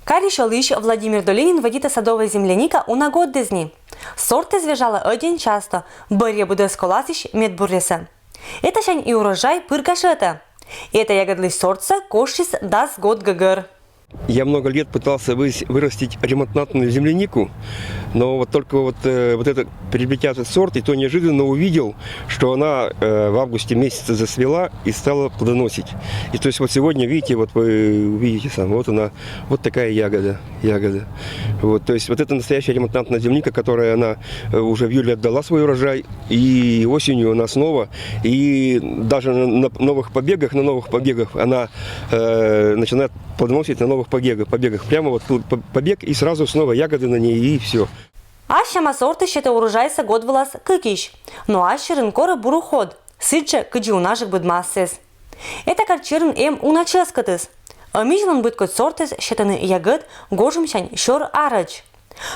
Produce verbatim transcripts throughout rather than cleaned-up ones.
Карысь олысь Владимир Долинин вӧдитӧ садовӧй земляника уна годдэс ни. Сортэз вежалӧ ӧдйӧн часто, бӧрйӧ быд эз коласысь медбуръясӧ. Этасянь и урожай пыр кежлӧ. Эта ягӧдлысь сортсӧ кошкис дас год гӧгӧр. Я много лет пытался выс- вырастить ремонтантную землянику, но вот только вот, э, вот это, приобретя этот сорт, и то неожиданно увидел, что она, э, в августе месяце зацвела и стала плодоносить. И то есть вот сегодня, видите, вот вы увидите сам, вот она, вот такая ягода, ягода. Вот, то есть вот это настоящая ремонтантная земляника, которая она, э, уже в июле отдала свой урожай, и осенью она снова, и даже на, на новых побегах, на новых побегах она, э, начинает плодоносить на новых побегах, побегах. Прямо вот п- п- побег, и сразу снова ягоды на ней, и все. Ас сяма сортыс сетӧ урожайсӧ год вылас кыкысь. Но ас сьӧрын корӧ бур уход, сідзжӧ, кыдзи унажык быдмасыс. Эта кар сьӧрын эм уна чӧскӧтыс. Ӧмидзлӧн быдкодь сортэз сетӧны ягӧд гожӧмсянь сёр арӧдз.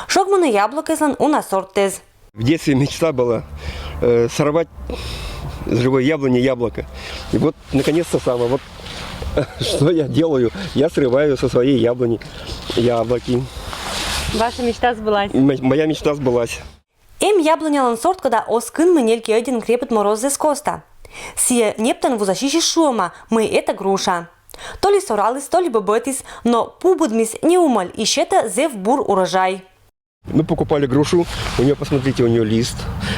Шогмыны яблокезлӧн уна сортэз. В детстве мечта была, э, сорвать с живой яблони яблоко. И вот, наконец-то, самое, вот что я делаю, я срываю со своей яблони яблоки. Ваша мечта сбылась. М- моя мечта сбылась. Эм яблонялӧн сорт, кода оз кынмы нелькиӧдйӧн крепыд мороззэс коста. Сійӧ нептӧн вузасьысьыс шуӧма, мый эта груша. То ли сораліс, то ли бӧбӧтіс, но пу быдмис неумӧль и сетӧ зэв бур урожай. Мы покупали грушу, у нее, посмотрите, у нее лист,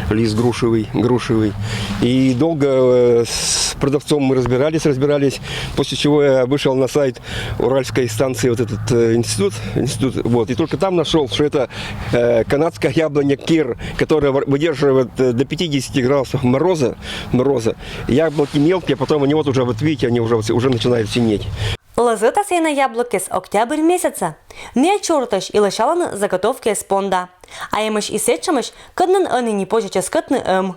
лист грушевый, грушевый. И долго, э, с продавцом мы разбирались, разбирались, после чего я вышел на сайт Уральской станции, вот этот, э, институт, институт, вот, и только там нашел, что это, э, канадская яблоня Кир, которая вор- выдерживает, э, до пятидесяти градусов мороза, мороза. Яблоки мелкие, потом они вот уже, вот видите, они уже, вот уже начинают синеть. Лӧзӧдас эна яблокез октябрь месяцӧ. Нӧ чорытӧсь и лӧсялӧны заготовкаыс понда. А эмӧсь и сэтшӧмӧсь, кӧднын ӧні ни позьӧ чӧскӧтны эм.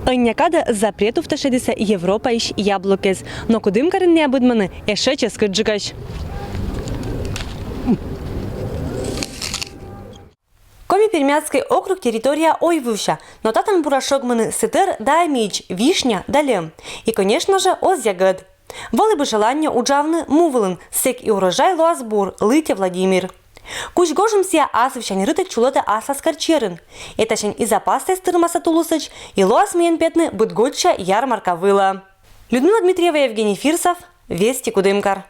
Ӧнія кадӧ запрет увтӧ шедісӧ Европаысь яблокез, но Кудымкарын нӧ быдмӧны ещӧ чӧскыдджыкӧсь. Коми-Пермяцкӧй округ территория ойвывса, но татӧн бура шогмыны сэтӧр да ӧмидз, вишня да льӧм. И, конечно же, оз ягӧд. Вӧлі бы желание уджавны му вылын, сэк и урожай лоас бур, лыйтӧ Владимир. Кузь гожӧм сійӧ асывсянь рытӧ чулӧтӧ аслас кар сьӧрын. Этасянь и запасыс тырмас тулысӧдз, и лоас мыйӧн петны быдгодся ярмарка вылӧ. Людмила Дмитриева, Евгений Фирсов, Вести, Кудымкар.